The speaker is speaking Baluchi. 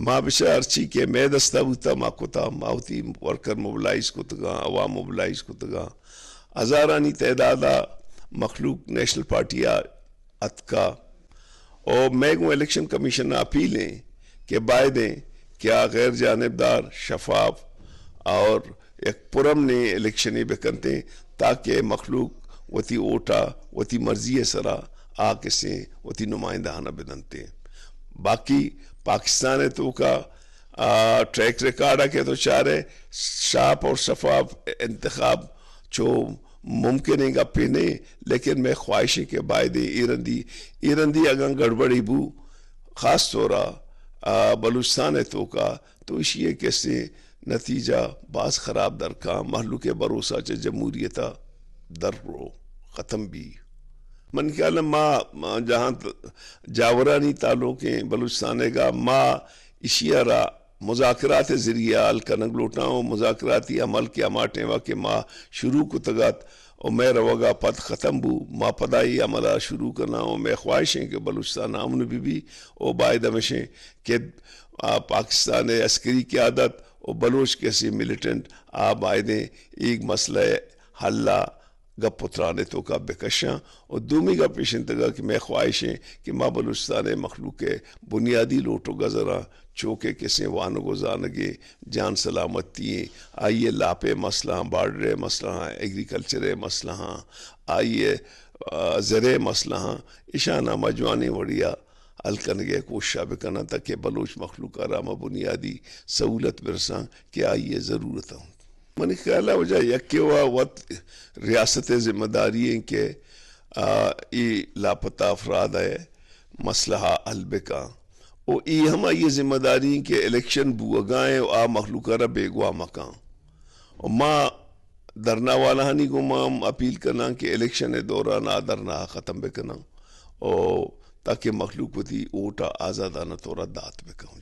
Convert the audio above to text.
ما بچار ہرچی کہ مئے دستا بوتا ما کتا، ما وتی ورکر موبلائز کتگاں، عوام موبلائز کتگاں، ہزارانی تعداد ء مخلوق نیشنل پارٹی ء اتکا۔ او مئے گوں الیکشن کمیشن ء اپیل ایں کہ بائدیں کہ آ غیر جانبدار، شفاف اور یک پرامنیں الیکشنے بکنتیں، تاکہ مخلوق وتی ووٹ ء وتی مرضی ء سرا آ کسیں وتی نمائندہاں ء بدنتیں۔ باقی پاکستان ء توکا، آ، ٹریک ریکارڈ ء کہ تو چارے، شاپ اور شفاف انتخاب چو ممکنیں گپے نہ، لیکن مئے خواہش ایں کہ بائدیں ایرندی، ایرندی اگاں گڑبڑی بو، خاص طور ء، آ، بلوچستان ء توکا، تو ایشی ء کسے نتیجہ باز خراب درکاں، مہلوک ء بھروسہ چہ جمہوریت ء در رو، ختم بی۔ من خیال ء ما، ما جہاں ت-، جاورانی تعلق ایں بلوچستان ء گا، ما ایشی ء را مذاکرات ء ذریعہ حل کنگ لوٹاں و مذاکراتی عمل کہ ہما ٹائم ء کہ ما شروع کتگ ات و مئے روگ ء پد ختم بو، ما پدا اے عمل ء شروع کناں و مئے خواہش ایں کہ بلوچستان امن بہ بی و باید ہمیش ایں کہ، آ، پاکستان ء عسکری قیادت و بلوچ کسے ملیٹنٹ آ بایدیں ایگ مسئلہ ء حل ء گپ و تران ء توکا بکشاں۔ و دومی گپ ایش انتگا کہ مئے خواہش ایں کہ ما بلوچستان ء مخلوق ء بنیادی لوٹ و گزراں، چو کہ کسیں وانگ و زانگ ء جان سلامتی ایں، آئی ء لاپ ء مسئلہ آں، بارڈر ء مسئلہ آں، ایگریکلچر ء مسئلہ آں، آئی ء، آ، زر ء مسئلہ آں، اشاناں ما جوانیں وڑیا حل کنگ ء کوشش ء بکناں تاکہ بلوچ مخلوق ء را ہما بنیادی سہولت برساں کہ آئی ء ضرورت انت۔ منی خیال ء وجہ یکے و وت ریاست ء ذمہ داری انت کہ، آ، اے لاپتہ افراد ء مسئلہ ء حل بکاں و اے ہم آئی ء ذمہ داری انت کہ الیکشن بوگا انت و آ مخلوق ء را بیگواہ مکاں و ما دھرنا والاہانی گوما ہم اپیل کناں کہ الیکشن ء دوران آ دھرنا ء ختم بکناں و تاکہ مخلوق وتی ووٹ ء آزادانہ طور ء دات بکن۔